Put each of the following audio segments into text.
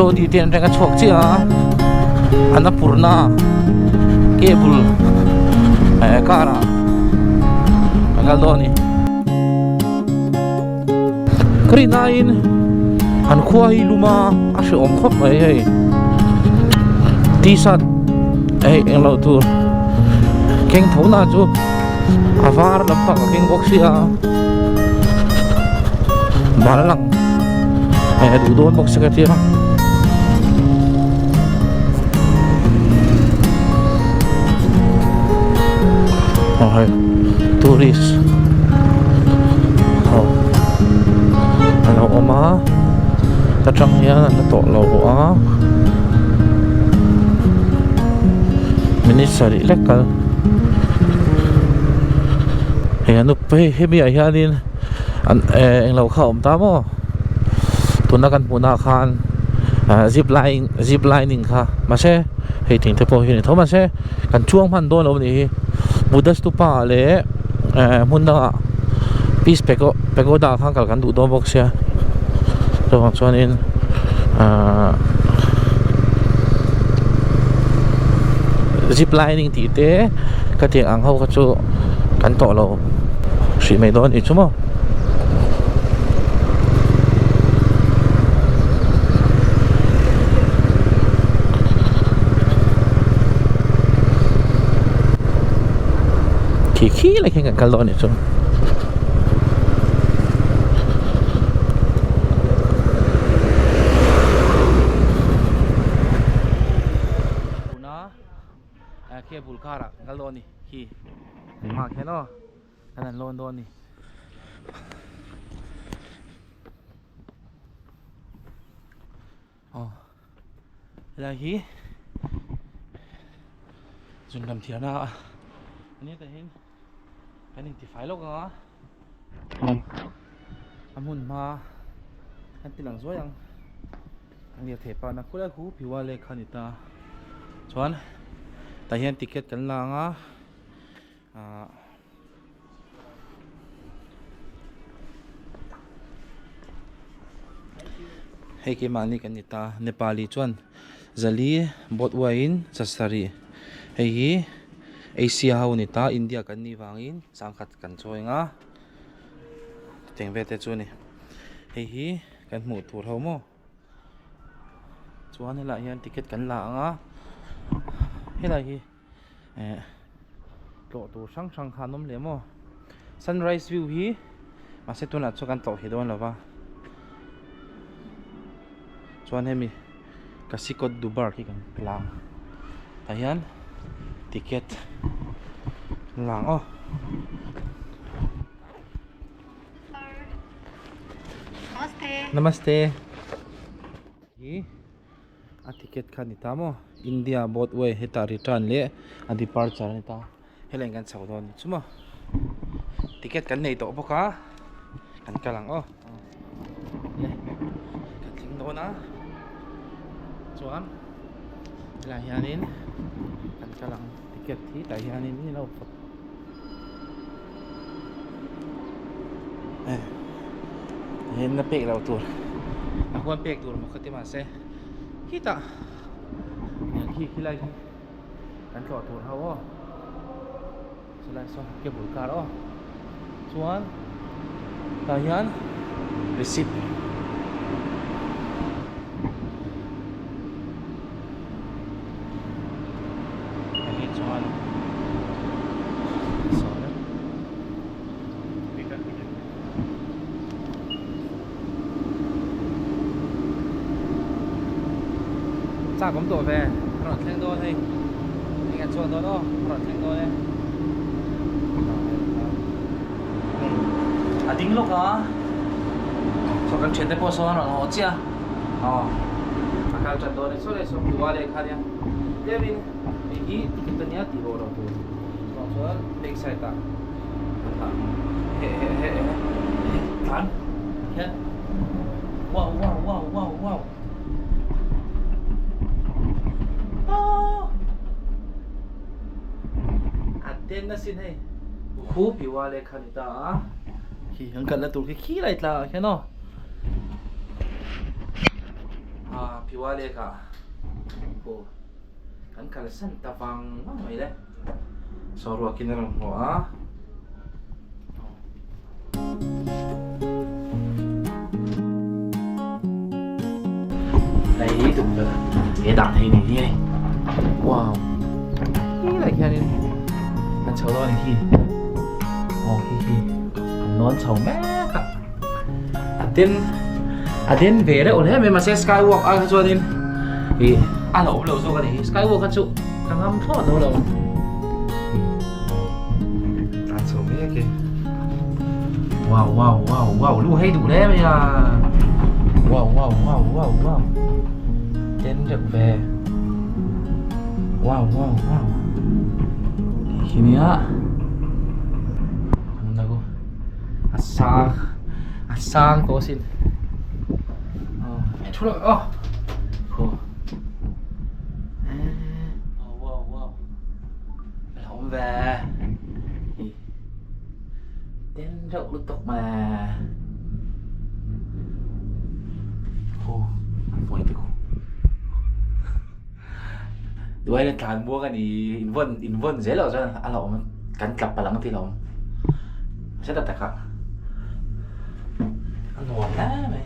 Chawni te an reng a chhuak chiah a Annapurna cable eh car ah kan kal dawn a ni. Ka rin aiin an khua hi lum a a hrehawm khawp mai hei t-shirt hei englo tur keng tho na chu a var lampang a keng bawk sia ban a lang eh duh dawn bawk sia ka tia. Aw hei tourist aw a lo awm a ta tang hian an la tawh lo a minute sarih lek kal hei an up hei hemi ah hianin an eh englo kha a awm ta maw tuna kan hmuh na ah khan ah zip line zip lining kha mahse hei thing te pawh hi a ni tho mahse kan chuang hman dawn lo a nih hi Buddha stupa ah leh eh hmun dangah peace pagoda ah khan kal kan duh dawn bawk sia chuvang chuanin ahh zip lining tih te khatiang ang ho kha chu kan tawh lo hrih mai dawn a nih chu maw. Khi khi lai khian kan kal dawn a nih chu. Tuna cable car ah kan kal dawn a ni khi hmaah khian aw kan han lawn dawn a ni. Aw helai hi zun lam thiarna a ni tahin kan intifai lawk ang a a hmun hma kan ti lang zuai ang a lirthei park na khulai khu phiwa lake kha a ni ta chuan tah hian ticket kan la ang a ahh. Hei keimahni kan ni ta Nepali chuan zali boat uaiin sasarih hei hi Asia ho a ni ta India kan nih vangin sangkhat kan chawi ang a cheng vel te chu a ni hei hi kan hmuh tur ho maw chuan helaiah hian ticket kan la ang a helai hi. eh tlawh tur hrang hrang kha an awm leh maw sunrise view hi mahse tunah chuan kan tlawh thei dawn lo va chuan hemi kasikot dubar hi kan lang tah hian ticket an lang aw. Namaste. Hi. A ticket kha a ni ta maw India boat way hetah return leh a departure a ni ta helai kan chho dawn a ni chu maw ticket kan nei tawh bawk a kan kal ang aw le kan thleng dawn a chuan helaiah hianin kan kal ang ticket hi tah hianin in lo eh hian la pek loh tur a huan pek tur maw kha ti mahse khitah khi khilai khi kan tlawh tur ho aw chulai sawn cable car aw chuan tah hian receipt hei chuan sawi chak awm tawh ve a rawn thleng dawn hei eng an chuan dawn aw a rawn thleng dawn e a ding lawk a saw kan thiante pawh sawn a rawn haw chiah a aw a kal tan dawn e saw leh saw phua leh kha nia tlemin hei hi ticket ania tih rawh lo tur chuvang chuan back side ah an dah he he he he tlan hian wow wow wow wow wow aww a den asin hei khu piwa leh kha ni ta a khi an kalna tur khi khi lai tlang ah khian aw. Ah Phiwa lake ah khu kan kalsan ta vang vang mai le. Saw ruakin a rawn hmu a. Hei tukverh he dah thei ni hi hei. Wow. Hi lai khianin kan chho dawn a ni khi. Aw khi khi an lawn chho mek a. A den a den ve reuh hle mai mahse skywalk ai kha chuanin ih a la awm lo zawk a ni hi skywalk kha chu ka ngam thlawt lo lo. Tlan chho mek e. Wow wow wow wow lu hei duh hle mai a. Wow wow wow wow wow. Den reuh ve. Wow wow wow. Khi nia. A sang a sang tawh asin. Aw thu lo aw. Khu. Wow wow wow. A awm ve. Den reuh lutuk mà. Khu mawi te khu. Duai na tlan buak a ni in vawn in vawn zel loh chuan a hlauhawm kan tla palh ang tih hlauhawm nasa tak tak a a nuam hle mai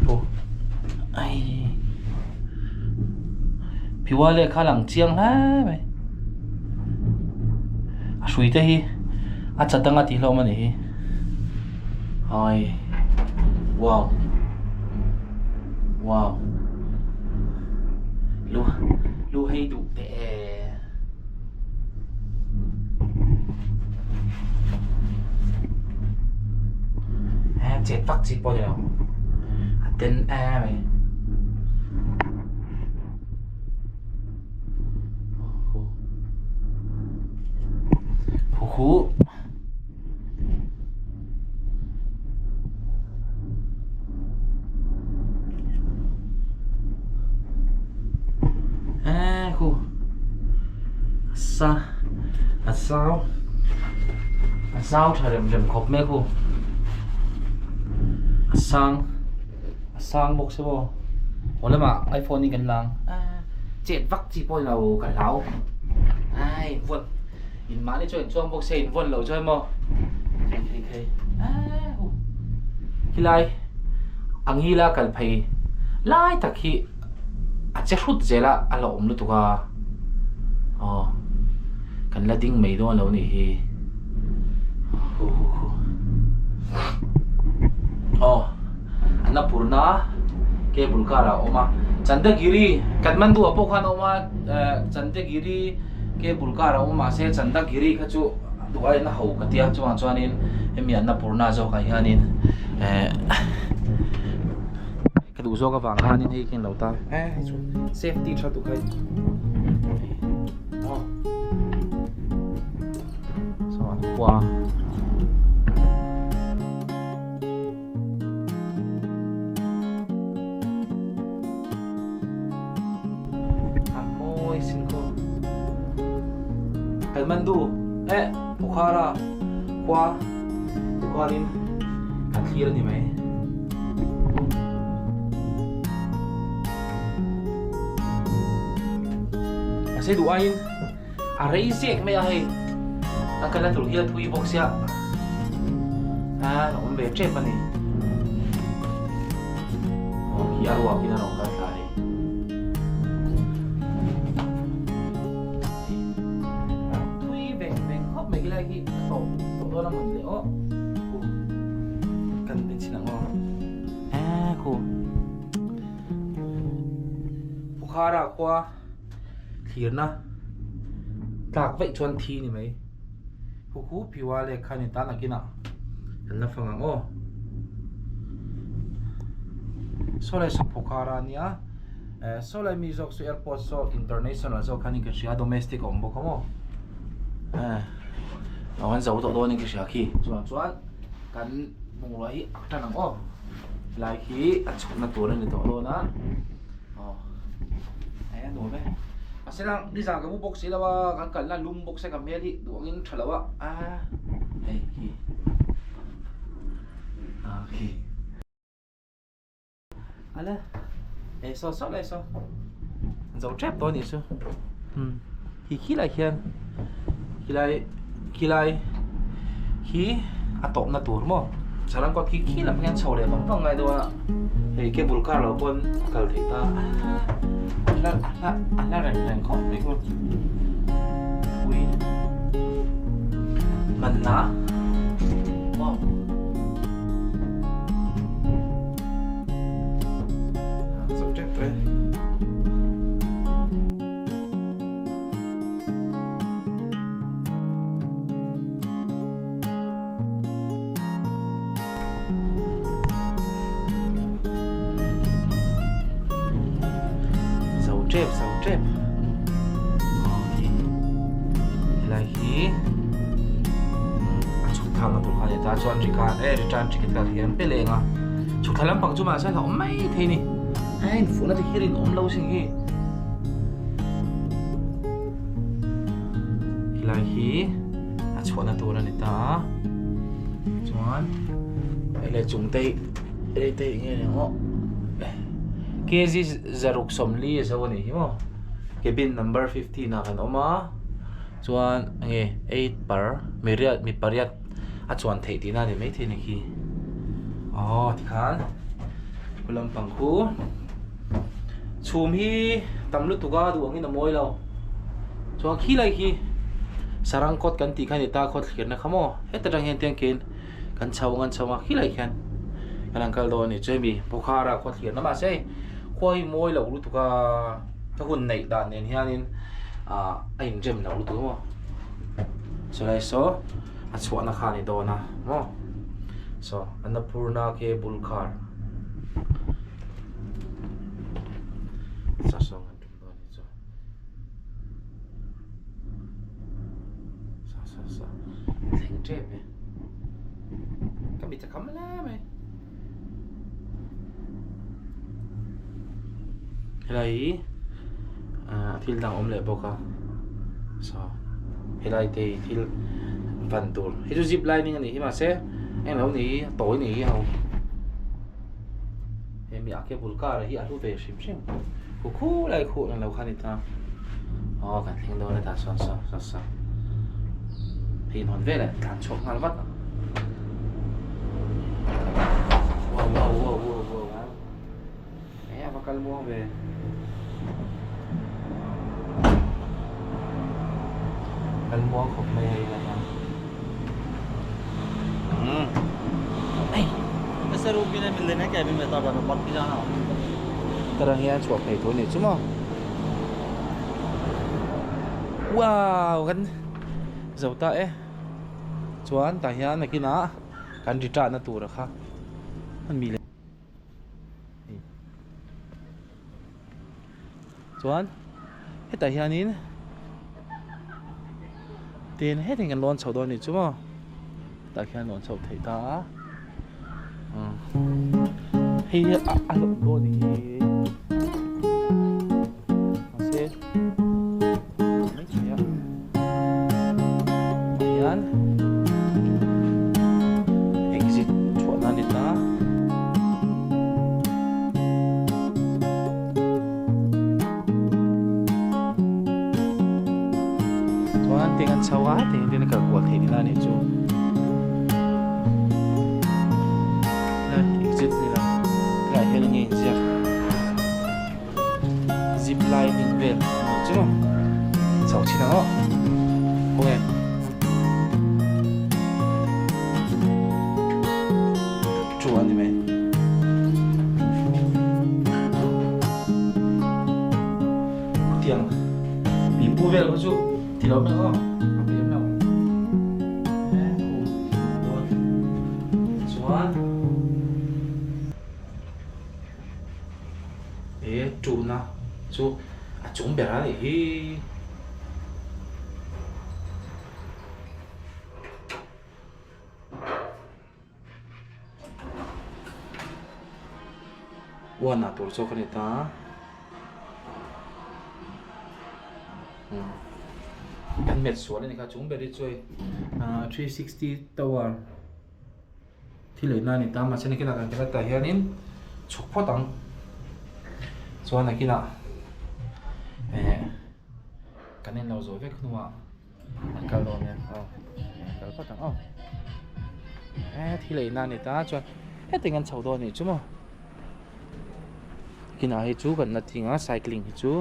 aw ai phiwa leh kha lang chiang hle mai a hrui te hi a chat anga tih hlauhawm a nih hi ai wow. Wow. Lu lu hei duh teh e. Ha chet vak chi pawh ni lo. A ten em mai. Khu khu. A khu sa a zau a zau tha rem rem khawp mai a khu a sang a sang bawk se maw haw lamah iphone in kan lang a chet vak chi pawh ni lo ka hlau ai vawn. In mahni chuan in chuang bawk se in vawn lo chuan maw khei khei khei ahu khilai a ngila kal phei lai tak hi a che hrut zel a a la awm lutuk a aw kan la ding mai dawn lo nih hi hu hu hu aw Annapurna cable car ah a awm a Chandagiri Kathmandu ah pawh khan a awm a Chandagiri. Cable car a awm mahse Chandagiri kha chu duh aiin a ho ka tia chuvang chuanin hemi Annapurna zawkah hianin eh ka duh zawk avang khanin hei khi an lo tar eh hei chu safety tha tuk hei aw saw an khua. A mawi sin khaw. Kathmandu eh Pokhara khua tikhuanin kan thlir a ni mai. Mahse duh aiin a rei zek mai a hei a kalna tur hi a thui bawk sia a awm ve tep a ni. Aw khi a ruakin a rawn kal thla hei. Thui veng veng khawp mai khilai khi a tawp tawp dawn a mawni le aw. Khu kan en chhin ang aw. A khu Pokhara khua thlirna tlak vaih chuan thi ni mai. Khu khu phiwa lehkha ni tan nakinah kan la fang ang aw. Saw lai saw Pokhara ania eh saw lai mi zawk chu airport saw international zawk khanin ka hria domestic a awm bawk a maw eh a an zo tawh dawnin ka hria khi chuvang chuan kan bungrua hi a tan ang aw lai khi a chhukna tur a ni tawh dawn a aw eh a nuam e mahse lang nizan ka mu bawk si lo a kan kalna lum bawk se ka hmel hi duh angin tha lo a a hei khi ah khi. Ala. Hei saw saw lai saw zo tep tawh a nih chu umm khi khilai khian khilai khilai khi a tawpna tur maw Sarangkawt khi khi lam hian chho leh vang vang ngai dawn a hei cable car lo pawn a kal theih ta a hla a hla a hla reng reng khawp mai chu ui manna wow. Zo tep zo tep helai hi a chhuk thang a tur kha a ni ta chuan return ticket kha hian pe leng a. Chhuk thla lampang chu mahse a awm mai thei ni. A infuhna te hi rinawm lo sin hi. Helai hi a chhuahna tur a ni ta a. Chuan hei le chung te hi hei te hi enge ni ang aw. Kg zaruk sawmli a zo a nih hi maw. Cabin number 15 ah kan awm a. Chuan enge 8 per mi riat mi pariat a chuan theih tihna a ni maithei a ni khi aw tikhan khu lampang khu chhum hi tam lutuk a duh angin a mawi lo chuan khi lai khi sarang kawt kan tih kha a ni ta khaw thlirna kha maw heta tang hian tiang kein kan chho ang an chho ang a khi lai khian kan han kal dawn a ni chuan hemi Bukhara khaw thlirna mahse hei khua hi mawi lo lutuk a ka hun neih dan nen hianin ah a inrem lo lutuk a maw. Chulai saw a chhuahna kha a ni dawn a maw saw Annapurna cable car sa saw an tum dawn ni chu sa sa sa thleng tep e ka mit a kham hle mai helai hi ah thil dang awm leh bawk a saw helai te hi thil van tur hei chu zip lining a nih hi mahse englo ni hi a tawi ni hi ho hemi a cable car hi a hlu ve hrim hrim khu khu lai khu englo kha a ni ta aw kan thleng dawn a tah sawn saw saw saw hei in hawn veleh tlan chhuak nghal vat ang. Wow wow wow wow wow eh a va kal muang ve kal muang khawp mai hei la hian umm ei ऐसे रूम भी नहीं मिल रहे ना कैबिन में तो अब बाकी जाना tarang hian chhuah phei tur a nih chu maw wow kan zo ta e. Chuan tah hian nakinah kan ri ṭahna tura kha an mi le chuan hetah hianin tin heti kan lawn chho dawn a nih chu maw tah khian lawn chho theih ta a hei hi a hlawm dawn a nih hi mahse maithei a tah hian exit chhuahna a ni ta. Chuan tiang an chho a tiang hian a kal kual theih nila a nih chu exit ni lo helaiah hian enge inziak zip lining vel a nih chu chho chhin ang aw khawnge chu a ni mai. Tiang pipu vel kha chu ti lo mai aw a pem lo chuan he tuna chu a chung ber a nih hi. Uan ah tur zawk a ni ta kan met sual a ni kha chung ber hi chu hei 360 tower thil ei na a ni ta mahse nakinah kan kal a tah hianin chhuk phawt ang. Chuan nakinah eh kan en lo zawh vek hnuah an kal dawn nia aw an kal phawt ang aw eh thil ei na a ni ta chuan hetiang an chho dawn anih chu maw kinah hei chu kan la thing a cycling hi chu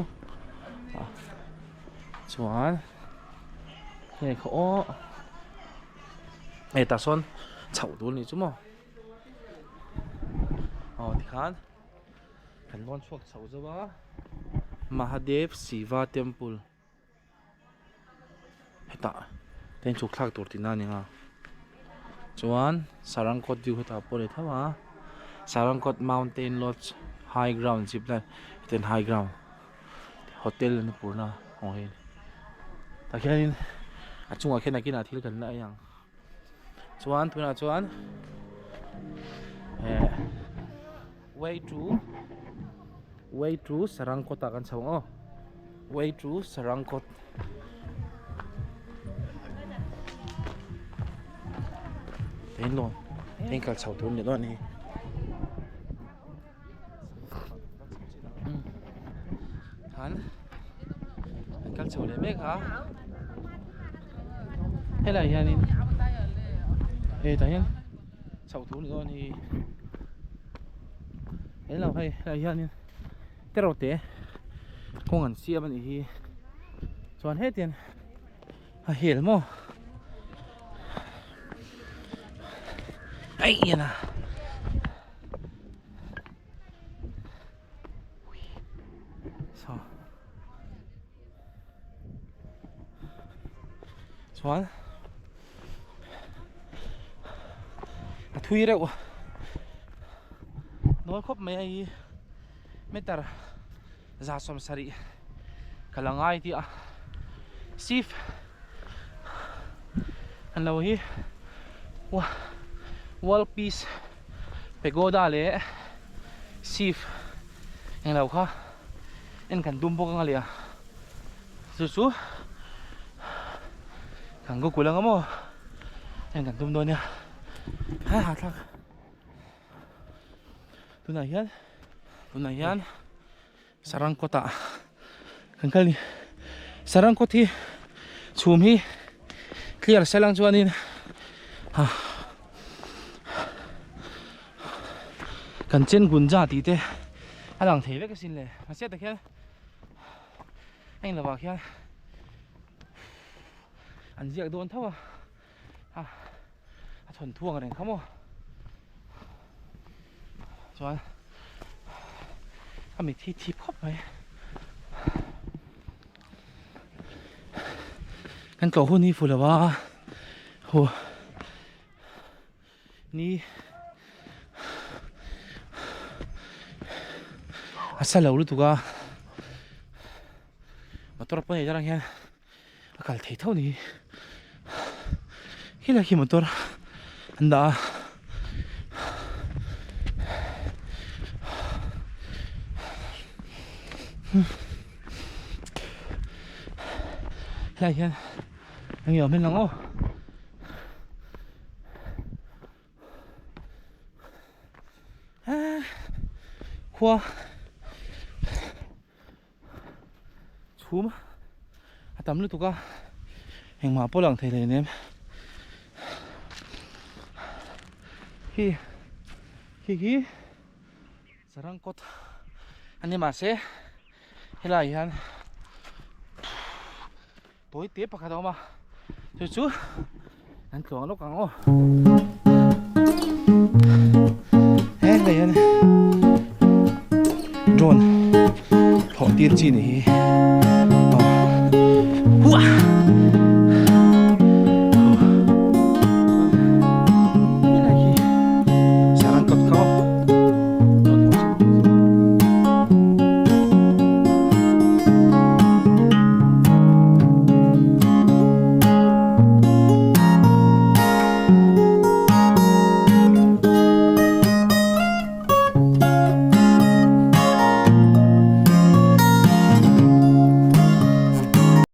chuan hei kha aw hei tah sawn chhoh tur anih chu maw aw tikhan. Kan lawn chhuak chho zauh a, Mahadev Shiva Temple hetah te in chhuk thlak tur tihna a ni ang a, chuan Sarangkot view hetah pawh a ni tho a, Sarangkot Mountain Lodge High Ground zip line hetiang high ground hotel an purna awm hi a ni tah hianin a chungah khian nakinah thil kan la ei ang. Chuan tunah chuan eh way to way to Sarangkot ah kan chho ang aw way to Sarangkot eng lawn eng kal chho tur a ni dawn a ni. Khan an kal chho leh mek a helai hianin hei tah hian chhoh tur ni dawn hi hello hei helai hianin teraw te kawng an siam a nih hi chuan hetiang a hel maw aih hian a. Saw chuan a thui reuh nawi khawp mai a hi meter 170 ka la ngai tih a sif an lo hi world peace pagoda leh sif englo kha en kan tum bawk anga leh chu chu kan google anga maw en kan tum dawn nia ha thlak tunah hian tunah hian Sarangkot ah kan kal ni Sarangkot hi chhum hi clear se lang chuanin ha kan chen gunja tih te a lang thei vek asin le mahse tah khian a in lovah khian an ziak dawn tho a ha a thawn thuang reng kha maw chuan a mit hi thip khawp mai kan tlawh hun hi fu lo a hu ni a sa lo lutuk a motor pawh nei darang hian a kal thei tho ni khilai khi motor an dah a helai hian eng nge awm hian lang aw. Khua chhum a tam lutuk a engmah pawh lang thei hlei nem khi khi khi sarangkawt a ni mahse helai hian Tawi te pakhat a awm a chu chu an tluang lawk ang aw he hlei hian drone thawh tir chi ni hi.